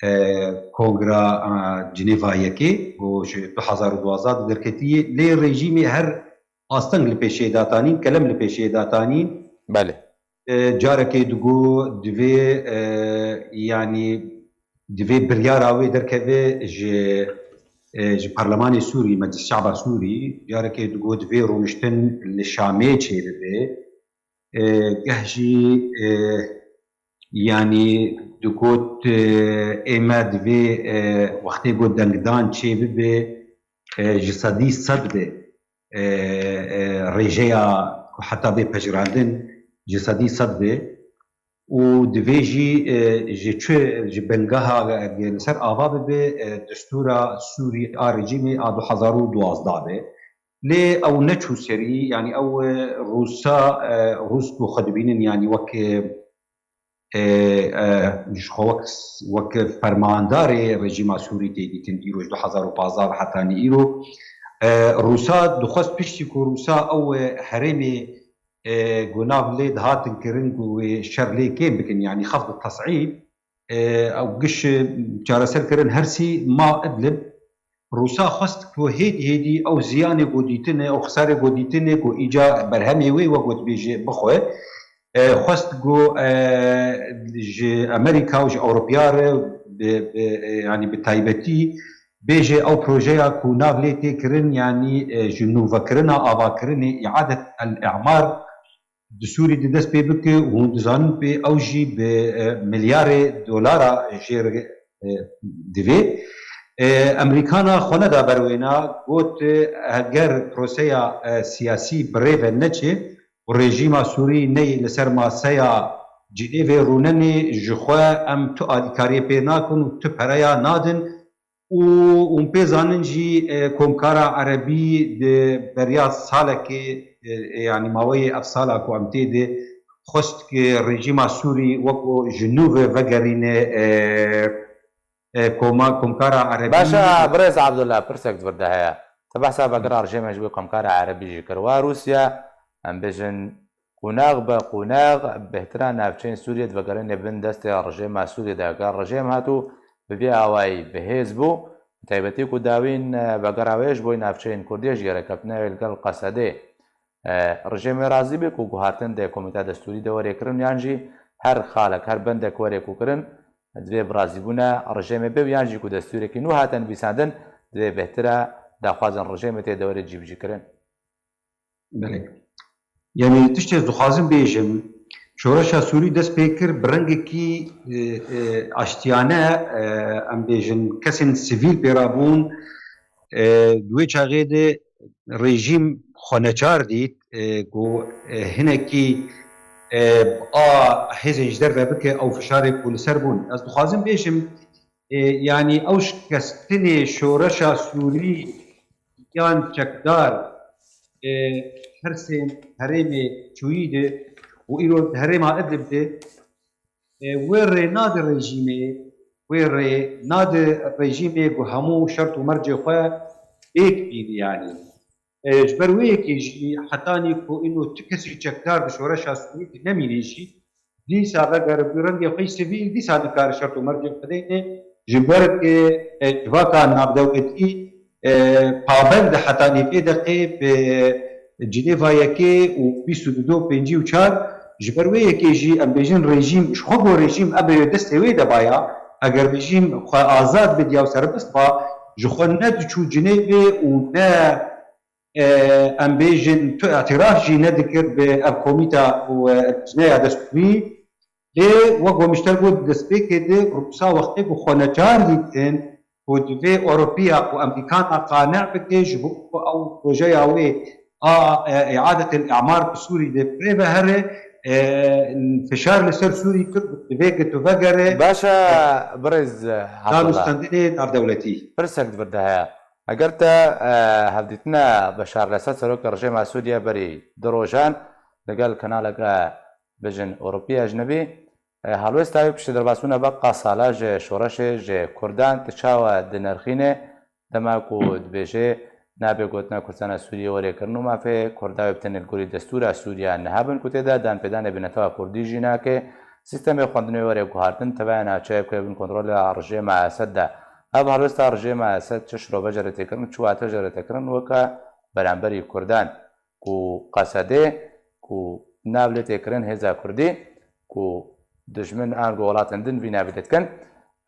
e, Kongra, e, Cinêva yekê ku ji du hazar û duwazdeh de derketiye, lê rejîmê her asteng li pêşê datanîn, kelem li pêşê datanîn. Belê. E, carekê digo divê, e, yanî divê biryara wê derkeve ji, e, ji Parlemanê Sûrî, Meclis Şaba Sûrî, carekê digo divê rûniştin li Şamê çêbibe. E, geh jî, e, yanî digot, e, ê me divê, e, wextê ku dengdan çêbibe, e, ji sedî sed be, e, e, rêjeya ku heta bê pejirandin ji sedî sed be û divê jî, e, ji çi, ji bingeha, e, li ser ava bibe, e, destûra Sûrî a rejîmê a du hazar û duwazdeh be. Lê ew neçû serî, yanî ew, e, Rûsa, e, Rûs ku xwe dibînin, yanî wek, e, e, e, ji xwe wek, wek fermandarê rejîma Sûrî tê dîtin îro ji du hazar û pazdeh ve hetanî îro. E, Rûsa dixwest piştî ku Rûsa ew, e, herêmê, e, ku nav lê dihatin kirin ku wê şer lê kêm bikin, yanî xeft tesîb, e, ew giş, e, çareser kirin her sî ma Idlib. Rûsa xwest ku hêdî hêdî ew ziyanê ku dîtine, ew xisarê ku dîtine ku îca berhemê wê wek ku dibêje bixwe. E, xwest ku, e, ji Amerîka û ji Ewropiya re bi, bi, e, yanî bi taybetî bêje ew projeya ku nav lê tê kirin, yanî, e, ji nûvekirina avakirinê, îadet el-îmar, di Sûrî de dest pê bike û hûn dizanin pê ew jî bi, e, milyarê dolara jê re, e, divê. E, Emerîkana xwe neda ber wêna, got, e, eger proseya, e, siyasî bi rê ve neçe û rejîma Sûrî neyê li ser maseya Cinêvê rûnenê, ji xwe em tu alîkariyê pê nakin û tu pereya nadin. Û hûn pê zanin jî, e, Komkara Erebî di beriya salekê, e, e, yanî maweyê ev sala ku em tê de xwest ku rejîma Sûrî weko ji nû ve vegerîne, e, e, koma, Komkara Erebî. Baş e, birêz Abdullah, pirsek di vir de heye. Te behsa vegera rejîmê ji bo Komkara Erebî jî kir. Wa Rûsya, em bêjin, Qonax be qonax, bêhtira navçeyên Sûriyê divegerîne bin destê rejêma Sûriyê de. Eger rejêm hat û bi vî awayî bi hêz bû, bi taybetî ku dawîn, e, vegera wê ji bo navçeyên Kurdiyê jî yê rêkeftina wê li gel Qesedê, e, rejêmê razî bê ku guhartin dê Komîta Destûrî de were kirin, yan jî her xalek, her bendek were ku kirin, divê bi razîbûna rejêmê bê û yan jî ku destûrekî nû hate nivîsandin, divê bêhtira daxwazên rejêmê tê de were cîbicîkirin. Belê. Yanî tiştê ez dixwazim bêjim, şoreşa Sûrî dest pê kir bi rengekî, e, e, aştiyane, e, em bêjin kesên sivîl pê rabûn, E, di wê çaxê de rejîm xwe neçar dît, e, ku, e, hinekî, e, a hêzên ji derve bike ew fişarê ku li ser bûn. Ez dixwazim bêjim, e, yanî ew şikestinê şoreşa Sûrî yan çekdar, e, her sê herêmê çûyî de û îro di herêma Idlib de, e, wê rê nade rejîmê, wê rê nade rejîmê ku hemû şert û mercê xwe pêk bîne yanî. E, ji ber wê yekê jî hetanî ku îno tu kesî çekdar di şoreşa Sûrî de nemîne jî, dîsa veger bi rengê xwe yî sivîl, dîsa nikare şert û mercê xwe deyne, ji ber ku, e, civaka navdewletî, e, pabend e hetanî vê deqê bi Cinêva yekê û bîst û du, pêncî û çar, ji ber wê yekê jî em bêjin rejîm, ji xwe ku rejîm em ê destê wê de baya, eger rejîm xwe azad bidiya û serbest ba, ji xwe ne diçû Cinêvê û ne, e, em bêjin tu îtiraf jî nedikir bi ev komîta û, e, lijneya destûrî. Lê wek we ji te re got destpêkê de Rûsa wextê ku xwe neçar dîtin ku divê Ewropiya û Amerîkana qane bike ji bo ku ew projeya wê a, e, îadetil îmar bi Sûrî de bi rê ve here, e, fişar li ser Sûrî kir û divê ku tu vegere Baş e, birêz Abdullah. Danûstandinê navdewletî. Pirsek di vir de heye. Eger te, e, hevdîtina Beşar Lesed, serokê rejêma Sûriye berî du rojan li gel kanaleke, e, bêjin Ewropî ecnebî, e, helwêsta wî piştî derbasbûna Beqa Sala ji şoreşê ji Kurdan ti çawa dinirxîne, dema ku dibêje nabê gotina Kurdistana Sûriyê were kirin û mafê Kurda wê bi tenê li gorî destûra Sûriya niha bin ku tê de danpêdanê bi netewa Kurdî jî nake, sîstemê xwendinê were guhartin, teveya navçeyê ku yê bin kontrola rejêma Esed de. Ev helwêsta rejêma Esed çi şirove jê re tê kirin, çi wate jê re tê kirin weke beramberî Kurdan ku qesedê ku nav lê tê kirin hêza Kurdî ku dijmin ango welatên din vî navê dikin,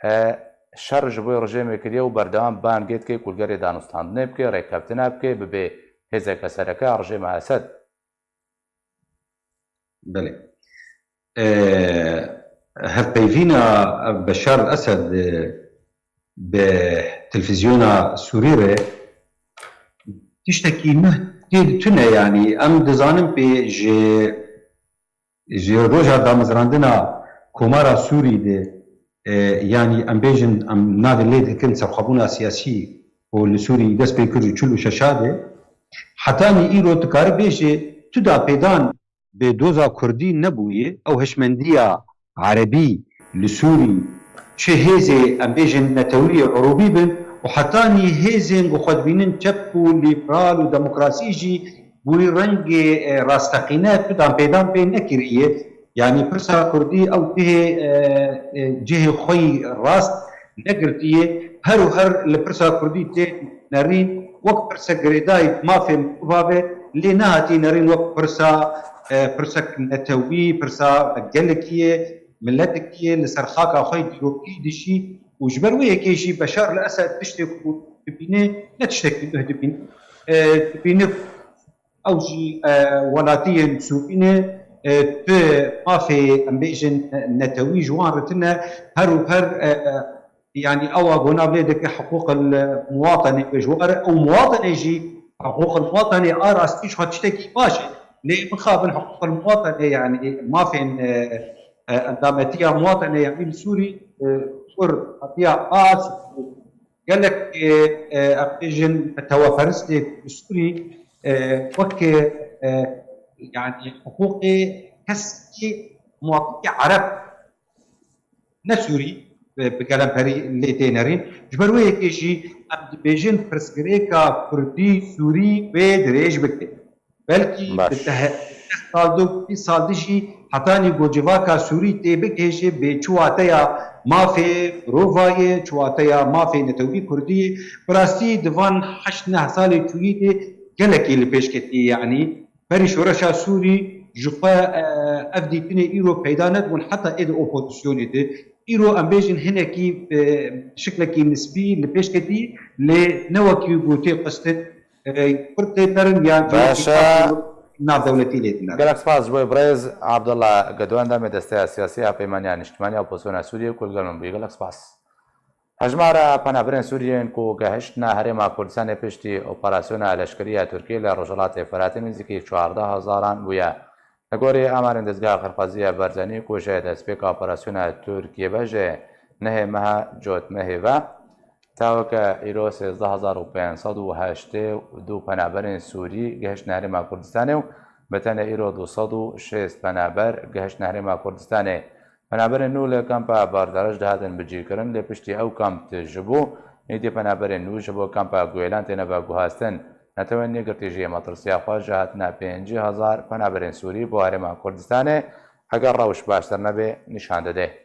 e, şer ji bo rejêmê kiriye û berdewam bangê dike ku li gerê danûstandinê bike, rêkeftina bike, bibe hêzeke sereke a rejêma Esed. Belê. E, hevpeyvîna Beşar Esed, e, bi televîzyona Sûrî re tiştekî nuh tê tune, yanî em dizanin pê ji, ji roja damezrandina Komara Sûrî de, e, yanî em bêjin, em navê lê dikin serxwebûna siyasî û li Sûrî dest pê kir ji çil û şeşa de, hetanî îro dikare bêje tu danpêdan bi doza Kurdî nebûye, ew hişmendiya Erebî li Sûrî, çi hêzê, em bêjin, netewî yê Urûbî bin û hetanî hêzên ku xwe dibînin çep û lîberal û demokrasî jî bi wî rengê, e, rasteqîne tu danpêdan pê nekiriye. Yanî pirsa Kurdî ew cihê, e, e, cihê xwe yî rast negirtiye. Her û her li pirsa Kurdî tê nerîn wek pirsek girêdayî mafê mirovan be, lê nehatî nerîn wek pirsa, e, pirsek netewî, pirsa gelekî ye, miletekî ye, li ser xaka xwe yî dîrokî dişî û ji ber wê yekê jî Beşar li Esed tiştê ku dibîne, ne tiştekî nuh dibîne. E, dibîne ew jî, e, welatiyên Sûrî ne, e, tu mafê, em bêjin, netewî ji wan re tune, her û her, e, e, yanî ew a ku nav lê dike hiqûqil muwatenê ji wan re, ew muwatenê jî, hiqûqil muwatenê a rastî ji xwe tiştekî baş e. Lê mixabin hiqûqil muwatenê, yanî mafên, e, e, endametiya muwatenê, yanî li Sûrî, e, kur hatiya a gelek, e, e, em bêjin, tewaperistê Sûrî, e, wek, e, yanî hiqûqê kesekî muwatinekî Ereb ne Sûrî, e, bi gelemperî lê tê nerîn. Ji ber wê yekê jî em dibêjin pirsgirêka Kurdî Sûrî wê dirêj bike. Belkî Baş. Bi deh, deh sal do, bîst sal di jî hetanî ku civaka Sûrî tê bigihêje bê çi wateya mafê mirovan ye, çi wateya mafê netewî Kurdî ye. Bi rastî di van heşt neh salê çûyî de gelekî li pêş ketiye, yanî berî şoreşa Sûrî ji xwe, e, ev dîtinê îro peyda nedibûn, heta ê di opozîsyonê de. Îro em bêjin hinekî, e, şiklekî nisbî li pêş ketî, lê ne wekî ku tê xwestin, e, Kurd lê dinerin yan Baş e. Navdewletî lê dinerin. Gelek spas ji bo birêz Abdullah Gedo, endamê Desteya Siyasî ya Peymaniya Niştimaniya Opozisyona Sûriyê ku li gel min bûye. Gelek spas. Hejmara penaberên Sûriyên ku gehiştine Herêma Kurdistanê piştî operasyona leşkerî ya Tirkiyê li Rojhilatê Firatê nêzîkî çardeh hezaran bûye. Li gorî amarên Dezgeha Xêrxwazî ya Barzanî ku ji destpêka operasyona Tirkiyê ve ji nehê meha Cotmehê ve, taweke îro sêzdeh hezar û pênc sed û heştê û du penaberên Sûrî gihiştine Herêma Kurdistanê û bi tenê îro du sed û şêst penaber gihiştine Herêma Kurdistanê. Penaberên nû li kampa Bardarij dihatin bicîkirin, lê piştî ew kamp tijîbû, êdî penaberên nû ji bo kampa Guêlan têne veguhastin. Netewên Yekgirtî jî matirsiya xwe ji hatina pêncî hezar penaberên Sûrî bo Herêma Kurdistanê, eger rewş baştir nebe, nîşan dide.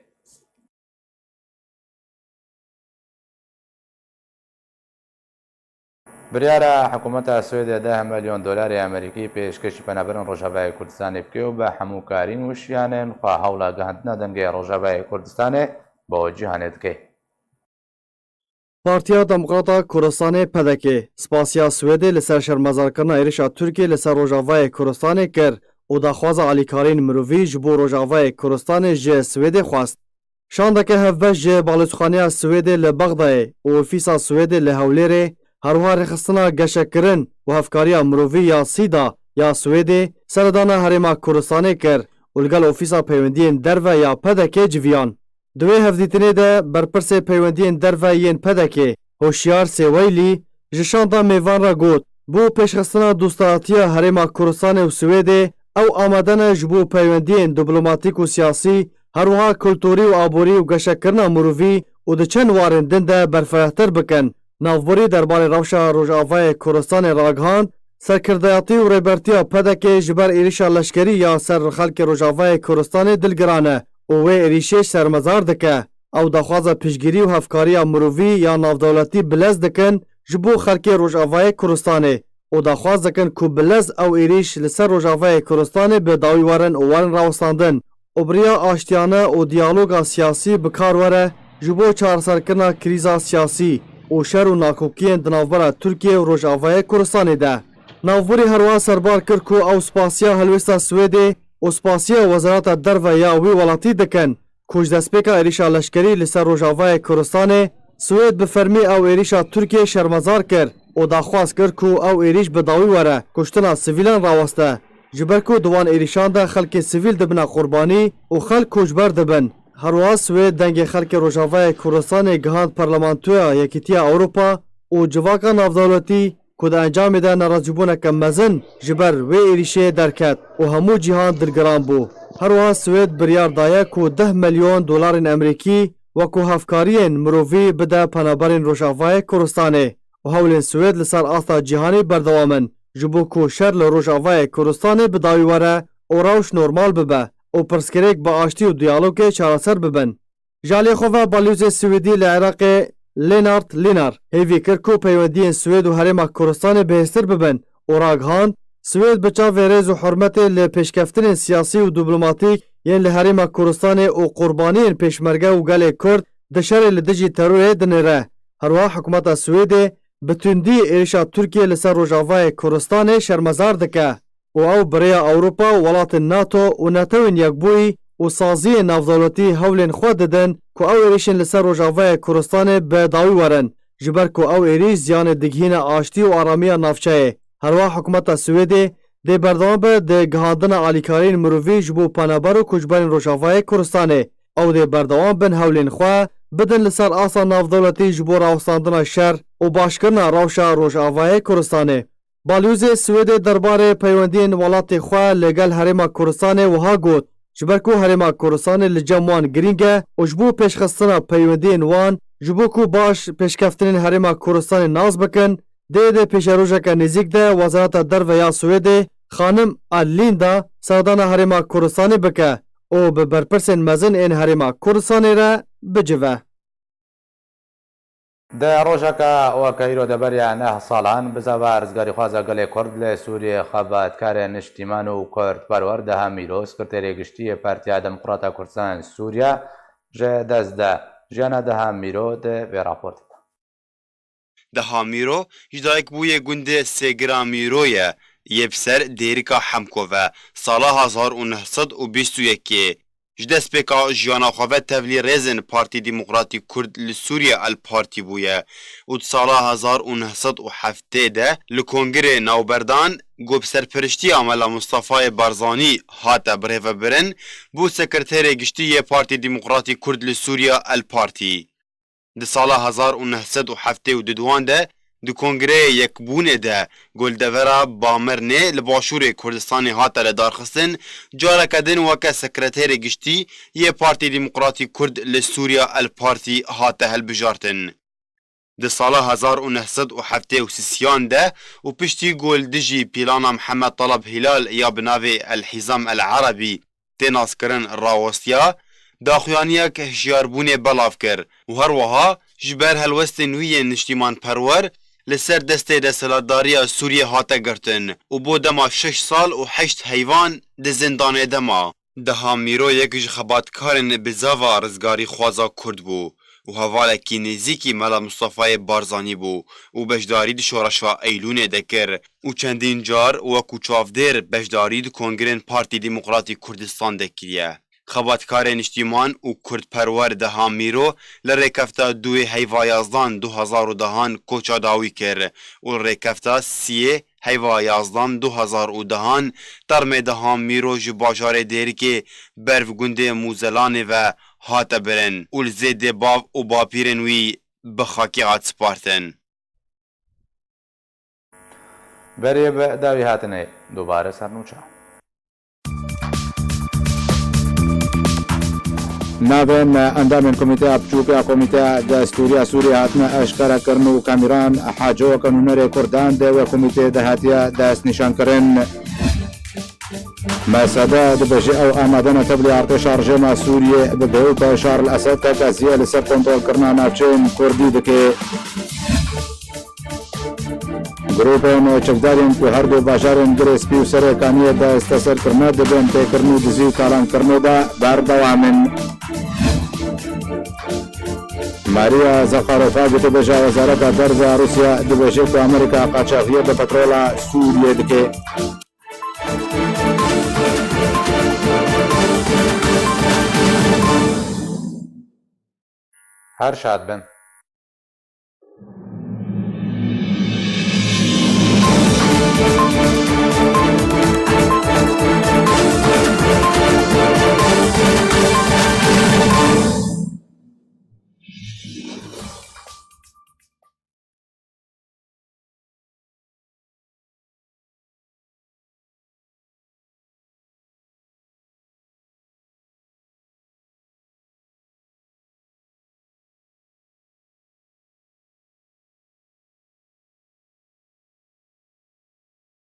Biryara hikûmeta Swêdê deh milyon dolarê Amerîkî pêşkêşî penaberên Rojavayê Kurdistanê bike û bi hemûkarîn û şiyanên xwe hewla gihandina dengê Rojavayê Kurdistanê bo cîhanê dike. Partiya Demokrata Kurdistanê, P D K, spasiya Swêdê li ser şermezarkirina êrişa Tirkiyê li ser Rojavayê Kurdistanê kir û daxwaza alîkariyên mirovî ji bo Rojavayê Kurdistanê ji Swêdê xwest. Şandeke hevbeş ji Balozxaneya Swêdê li Bexdayê û Ofîsa Swêdê li Hewlêrê, her wiha rêxistina geşekirin û hevkariya mirovî ya SIDA ya Swêdê seredana Herêma Kurdistanê kir û li gel Ofîsa Peywendiyên Derve ya P D K civiyan. Di wê hevdîtinê de berpirsê peywendiyên derve yên P D K, Hoşiyar Sêweylî, ji şanda mêvan re got, bo pêşxistina dostatiya Herêma Kurdistanê û Swêdê ew amade ne ji bo peywendiyên diplomatîk û siyasî, her wiha kulturî û aborî û geşekirina mirovî û di çend warên din de berfirehtir bikin. Navborî derbarê rewşa Rojavayê Kurdistanê ragihand, serkirdayatî û rêbertiya P D K ji ber êrîşa leşkerî ya ser xelkê Rojavayê Kurdistanê dilgiran e û wê êrîşê şermezar dike. Ew daxwaza piştgirî û hevkariya mirovî ya navdewletî bilez dikin ji bo xelkê Rojavayê Kurdistanê û daxwaz dikin ku bilez ew êrîş li ser Rojavayê Kurdistanê bi dawî werin û werin rawestandin û bi riya aştiyane û diyaloga siyasî bi kar were ji bo çareserkirina krîza siyasî û şer û nakokiyên di navbera Tirkiye û Rojavayê Kurdistanê de. Navborî herwiha serbar kir ku ew spasiya helwêsta Swêdê û spasiya Wezareta Derve ya wî welatî dikin ku ji destpêka êrîşa leşkerî li ser Rojavayê Kurdistanê, Swêd bi fermî ew êrîşa Tirkiyê şermezar kir û daxwaz kir ku ew êrîş bi dawî were, kuştina sivîlan raweste. Ji ber ku di wan êrîşan de xelkê sivîl dibine qurbanî û xelk koçber dibin. Herwiha Swêd dengê xelkê Rojavayê Kurdistanê gihand Parlamentoya Yekîtiya Ewropa û civaka navdewletî ku di encamê de nerazîbûneke mezin ji ber wê êrîşê derket û hemû cîhan dilgiran bû. Herwiha Swêd biryar daye ku deh milyon dolarên Amerîkî wekû hevkariyên mirovî bide penaberên Rojavayê Kurdistanê. û hewlên Swêd li ser asta cîhanê berdewam in, ji bo ku şer li Rojavayê Kurdistanê bi dawî were û rewş normal bibe û pirsgirêk bi aştî û diyalogê çareser bibin. Ji aliyê xwe ve Balyozê Swêdî li Iraqê Lennart Linnar hêvî kir ku peywendiyên Swêd û Herêma Kurdistanê bihêztir bibin û ragihand, Swêd bi çavê rêz û hurmetê li pêşkeftinên siyasî û diplomatîk yên li Herêma Kurdistanê û qurbaniyên Pêşmerge û gelê Kurd di şerê li dijî terorê dinêre. Herwiha hikûmeta Swêdê bi tundî êrişa Tirkiyê li ser Rojavayê Kurdistanê şermezar dike û ew bi rêya Ewropa û welatên NATO û Netewên Yekbûyî û saziyên navdewletî hewlên xwe didin ku ew êrişên li ser Rojavayê Kurdistanê bi dawî werin, ji ber ku ew êrîş ziyanê digihîne aştî û aramiya navçeyê. Herwiha hikûmeta Swêdê dê berdewam be di gihandina alîkariyên mirovî ji bo penaber û koçberên Rojavayê Kurdistanê. Ew dê berdewam bin hewlên xwe bidin li ser asta navdewletî ji bo rawestandina şer û başkirina rewşa Rojavayê Kurdistanê. Balyozê Swêdê derbarê peywendiyên welatê xwe li gel Herêma Kurdistanê wiha got, ji ber ku Herêma Kurdistanê li cem wan girîng e û ji bo pêşxistina peywendiyên wan, ji bo ku baş pêşkeftinên Herêma Kurdistanê nas bikin, dê di pêşerojeke nêzîk de Wezareta Derve ya Swêdê, xanim Ann Linde, serdana Herêma Kurdistanê bike û bi berpirsên mezin ên Herêma Kurdistanê re bicive. Di rojeke weke îro de beriya neh salan, bizava rizgarîxwaza gelê Kurd li Sûriyê, xebatkarê niştîman û kurdperwer Deha Mîro, sekreterê giştî yê Partiya Demokrata Kurdistan Sûriye, ji dest de. Jiyana Deha Mîro di vê raportê de. Deha Mîro ji dayikbûyê gundê Sêgira Mîro ye, yê bi ser Dêrika Hemko ve sala hezar û neh sed û bîst û yekê. Ji destpêka jiyana xwe ve tevlî rêzên Partî Demokratîk Kurd li Sûriye El Partî bûye û di sala hezar û neh sed û heftê de li Kongirê Navberdan, ku bi serperiştiya Mela Mustafayê Barzanî hate birêvebirin, bû Sekreterê Giştî yê Partî Demokratîk Kurd li Sûriye El Partî. Di sala hezar û neh sed û heftê û duduan de di Kongreyê Yekbûnê de, ku li devera Bamirnê li başûrê Kurdistanê hate lidarxistin, careke din weke Sekreterê Giştî yê Partî Demokratîk Kurd li Sûriya El Partî hate hilbijartin. Di sala hezar û neh sed û heftê û sisiyan de û piştî ku li dijî pîlana Mihemed Taleb Hîlal ya bi navê El Hîzam El Erebî tê naskirin rawestiya, daxuyaniyek hişyarbûnê belav kir û her wiha ji ber helwestên wî yên niştîmanperwer li ser destê desthilatdariya Sûriyê hate girtin û bo dema şeş sal û heşt heyvan di zindanê de ma. Deha Mîro yek ji xebatkarên bizava rizgarîxwaza Kurd bû û hevalekî nêzîkî Mela Mustafayê Barzanî bû û beşdarî di şoreşa Eylûnê de kir û çendîn car wekû çavdêr beşdarî di kongirên Partî Demokratîk Kurdistan de kiriye. Xebatkarê niştîman û kurdperwer Deha Mîro li rêkefta duyê heyva yazdan du hezar û dehan koça dawî kir û li rêkefta siyê heyva yazdan du hezar û dehan termê Deha Mîro ji bajarê Dêrikê berv gundê Mûzelanê ve hate birin û li zêdê bav û bapîrên wî bi xakê hat spartin. Berê bi dawî hatinê dubare sernûça. Navên endamên Komîteya Biçûk ya Komîteya Destûriya Sûriyê hatine eşkerekirin û Kamîran Haco weke nûnerê Kurdan di wê komîteyê de hatiye destnîşankirin. Mesede dibêje ew amade ne tevlî artêşa rejêma Sûriyê bibe û Beşar el Esed tekeziyê li ser kontrolkirina navçeyên Kurdî dike. Grûpên çekdarên ku her du bajarên Girê Spî û Serê Kaniyê desteser kirine, di bin têkirin û dizî û talankirinê de berdewam in. Maria Zakharova, gotûbêja Wezareta Derve ya Rûsya, dibêje ku Amerîka qaçaxiyê bi petrola Sûriyê dike. Her şad bin.